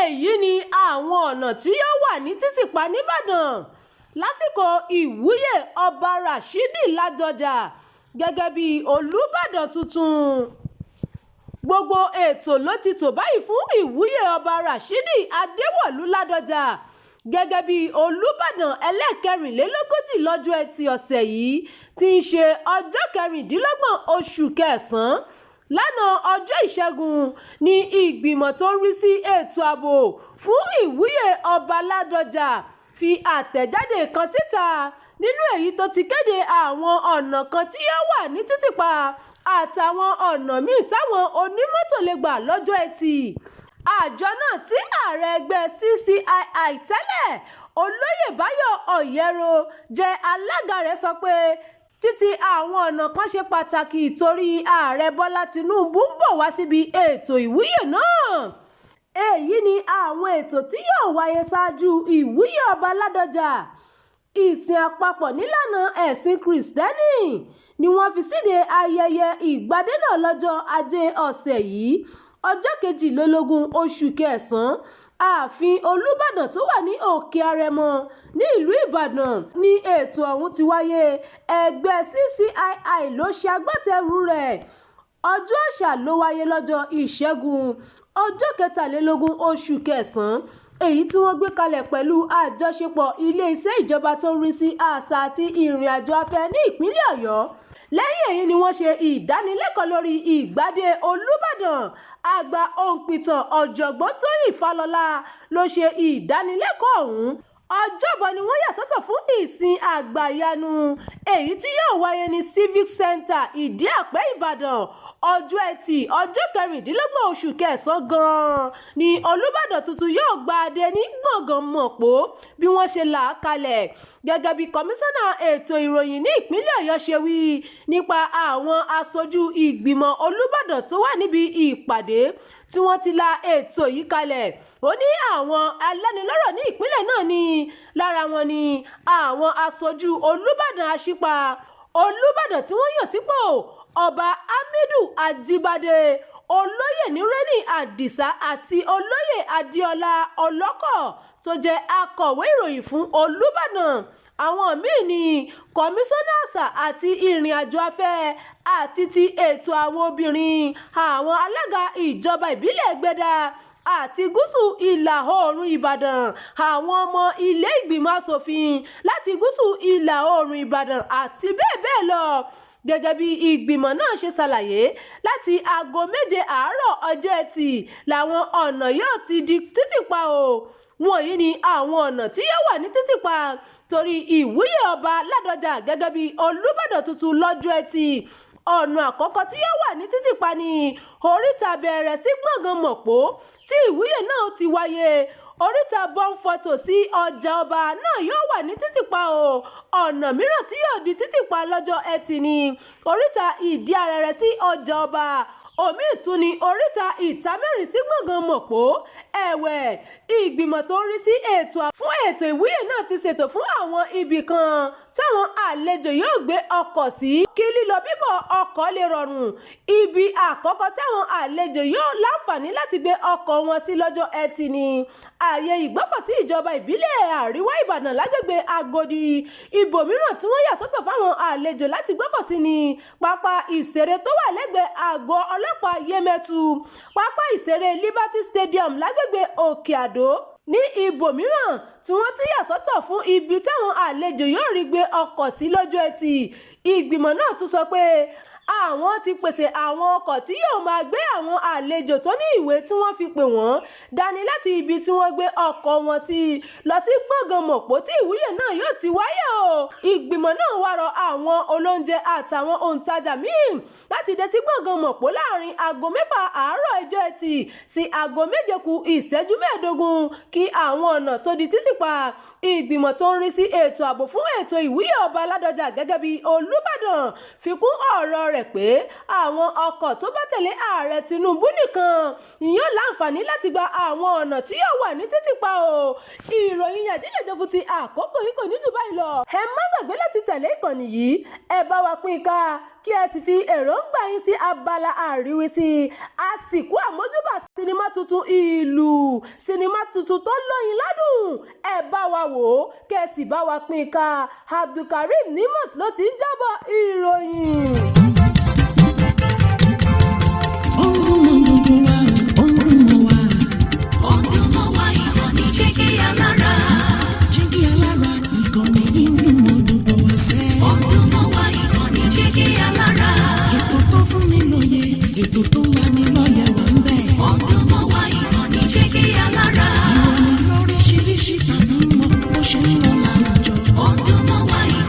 Èyí ni àwọn ọ̀nà tí yóò wà ní títì pa nìbàdàn lásìkò ìwúyè Ọba Rashidi Ládọ́jà gẹ́gẹ́ bíi Olùbàdàn tuntun. Gbogbo ètò ló ti tó báyìí fún ìwúyè Ọba Rashidi Adéwọ̀lú Ládọ́jà gẹ́gẹ́ bíi Olùbàdàn ẹlẹ́ẹ̀kẹrìnlélógójì lọ́jọ́ Etí ọ̀sẹ̀ yìí tí í ṣe ọjọ́ kẹrìndínlọ́gbọ̀n oṣù kẹsàn-án. Lánàá ọjọ́ Ìṣẹ́gun ní ìgbìmọ̀ tó ń rí sí ètò ààbò fún ìwúyè Ọba Ládọ́jà fi àtẹ̀jáde kan síta nínú èyí tó ti kéde àwọn ọ̀nà kan tí yóò wà ní títì pa àtàwọn ọ̀nà míì táwọn onímọ́tò lè gbà lọ́jọ́ Etí. Àjọ náà tí ààrẹ ẹgbẹ́ CCII tẹ́lẹ̀, Olóyè Báyọ̀ Ọ̀yẹ́rọ, jẹ́ alága rẹ̀ sọ pé títí àwọn ọ̀nà kan ṣe pàtàkì torí Ààrẹ Bọ́lá Tìǹbù ń bọ̀ wá síbi ètò ìwúyè náà. Èyí ni àwọn ètò tí yóò wáyé ṣáájú ìwúyè Ọba Ládọ́jà. Ìsìn àpapọ̀ nílànà ẹ̀sìn Kristẹni ni wọ́n fi ṣíde ayẹyẹ ìgbàdé náà lọ́jọ́ Ajé ọ̀sẹ̀ yìí, ọjọ́ 22 oṣù kẹsàn-án. Ààfin Olùbàdàn tó wà ní Òkè Àrèmọ ní ìlú Ìbàdàn ní ètò ọ̀hún ti wáyé. Ẹgbẹ́ CCII ló ṣe agbátẹrù rẹ̀. Ọjọ́ Àṣà ló wáyé lọ́jọ́ Ìṣẹ́gun, ọjọ́ 23 oṣù kẹsàn-án, èyí tí wọ́n gbé kalẹ̀ pẹ̀lú àjọṣepọ̀ iléeṣẹ́ ìjọba tó ń rí sí àṣà àti ìrìnàjò afẹ́ ní ìpínlẹ̀ Ọ̀yọ́. Lẹ́yìn èyí ni wọ́n ṣe ìdánilẹ́kọ̀ọ́ lórí ìgbàdé Olùbàdàn. Àgbà òǹpìtàn Ọ̀jọ̀gbọ́n Tóyìn Fálọlá ló ṣe ìdánilẹ́kọ̀ọ́ ọ̀hún. Ọjọ́bọ̀ ni wọ́n yà sọ́tọ̀ fún ìsìn àgbàyanu, èyí tí yóò wáyé ní Civic Centre, Ìdí-Àpẹ́, Ìbàdàn. Ọjọ́ Etí, ọjọ́ kẹrìndínlọ́gbọ̀n oṣù kẹsàn-án gan-an ni Olùbàdàn tuntun yóò gba adé ní Gbọ̀ngán Mọ̀pó bí wọ́n ṣe là á kalẹ̀. Gẹ́gẹ́ bí kọmíṣánná ètò ìròyìn ní ìpínlẹ̀ Ọ̀yọ́ ṣe wí nípa àwọn aṣojú ìgbìmọ̀ Olùbàdàn tó wà níbi ìpàdé tí wọ́n ti la ètò yìí kalẹ̀, ó ní àwọn alẹ́nulọ́rọ̀ ní ìpínlẹ̀ náà ní lára wọn ni àwọn aṣojú Olùbàdàn Àṣìpa, Olùbàdàn tí wọ́n yàn sípò, Ọba Hamidu Ajíbádé, Olóyè Nureni Adisa àti Olóyè Adéọlá Ọlọ́kọ̀ tó jẹ́ akọ̀wé ìròyìn fún Olùbàdàn. Àwọn míín ní kọmíṣánná àṣà àti ìrìnàjò afẹ́ àti ti ètò àwọn obìnrin, àwọn alága ìjọba ìbílẹ̀ Ẹgbẹ́dá àti gúúsù ìlà oòrùn Ìbàdàn, àwọn ọmọ ilé ìgbìmọ̀ asòfin láti gúúsù ìlà oòrùn Ìbàdàn àti bẹ́ẹ̀ bẹ́ẹ̀ lọ. Gẹ́gẹ́ bí ìgbìmọ̀ náà ṣe ṣàlàyé, láti aago 7 àárọ̀ ọjọ́ Etí làwọn ọ̀nà yóò ti di títì pa o. Wọ̀nyí ni àwọn ọ̀nà tí yóò wà ní títì pa torí ìwúyè Ọba Ládọ́jà gẹ́gẹ́ bí Olùbàdàn tuntun lọ́jọ́ Etí. Ọ̀nà àkọ́kọ́ tí yóò wà ní títì pa ní oríta Bẹ̀rẹ̀ sí Gbọ̀ngán Mọ̀pó tí ìwúyè náà ti wáyé. Oríta Bọ́ńfọ́tò sí ọjà ọba náà yóò wà ní títì pa o. Ọ̀nà mìíràn tí yóò di títì pa lọ́jọ́ Etí ní oríta Ìdí Arẹrẹ sí ọjà ọba. Òmíì tún ní oríta Ìtàmẹ́rin sí Gbọ̀ngán Mọ̀pó. Ẹ̀wẹ̀, ìgbìmọ̀ tó ń rí sí ètò fún ètò ìwúyè náà ti ṣètò fún àwọn ibì kan táwọn àlejò yóò gbé ọkọ̀ sí kí lílọ bíbọ̀ ọkọ̀ lè rọrùn. Ibi àkọ́kọ́ táwọn àlejò yóò láǹfààní láti gbé ọkọ̀ wọn sí lọ́jọ́ Etí ní ààyè ìgbọ́kọ̀sí ìjọba ìbílẹ̀ Àríwá Ìbàdàn lágbègbè Agodi. Ibòmíràn tí wọ́n yà sọ́tọ̀ fáwọn àlejò láti gbọ́kọ̀ sí ní pápá ìṣeré tó wà lẹ́gbẹ̀ẹ́ àgọ́ ọlọ́pàá Yemẹtu, pápá ìṣeré Liberty Stadium lágbègbè Òkè Àdó ní ibòmíràn tí wọ́n ti yà sọ́tọ̀ fún ibi táwọn àlejò yóò rí gbé ọkọ̀ sí lọ́jọ́ Etí. Ìgbìmọ̀ náà tún sọ pé àwọn ti pèsè àwọn ọkọ̀ tí yóò máa gbé àwọn àlejò tó ní ìwé tí wọ́n fi pè wọ́n dání láti ibi tí wọ́n gbé ọkọ̀ wọn sí lọ sí Gbọ̀ngán Mọ̀pó tí ìwúyè náà yóò ti wáyé o. Ìgbìmọ̀ náà wá rọ àwọn olóúnjẹ àtàwọn òǹtajà míì láti dé sí Gbọ̀ngán Mọ̀pó láàrin aago 6 àárọ̀ ọjọ́ Ẹtì sí aago 7 ku ìṣẹ́jú 15 kí àwọn ọ̀nà tó di títì pa. Ìgbìmọ̀ tó ń rí sí ètò ààbò fún ètò ìwúyè Ọba Ládọ́jà gẹ́gẹ́ bí Olùbàdàn fi kún ọ̀rọ̀ rẹ̀. rẹ̀ pé àwọn ọkọ̀ tó bá tẹ̀lé ààrẹ Tinubu nìkan yóò láǹfààní láti gba àwọn ọ̀nà tí yóò wà ní títì pa o. Ìròyìn yàjóyàjó fún ti àkókò yìí kò ní jù báyìí lọ. Ẹ má gbàgbé láti tẹ̀lé ìkànnì yìí, ẹ bá wa pín ká, kí ẹ sì fi èròǹgbà yín sí abala àríwísí. Àsìkò àmójúbà sinimá tuntun Ìlù, sinimá tuntun tó lóyin ládùn. Ẹ bá wa wò ó, kẹ́ ẹ sì bá wa pín ká. Abdulkareem Nimos ló ti ń jábọ̀ ìròyìn. Ó ń dún mọ́ gbogbo wa, ó ń dún mọ́ wa. Ó ń dún mọ́ wa, ìkànnì Jígí Alára. Jígí Alára, ìkànnì yìí ń dún mọ́ gbogbo wa sẹ́. Ó ń dún mọ́ wa, ìkànnì Jígí Alára. Ètò tó fún ni lóye, ètò tó ń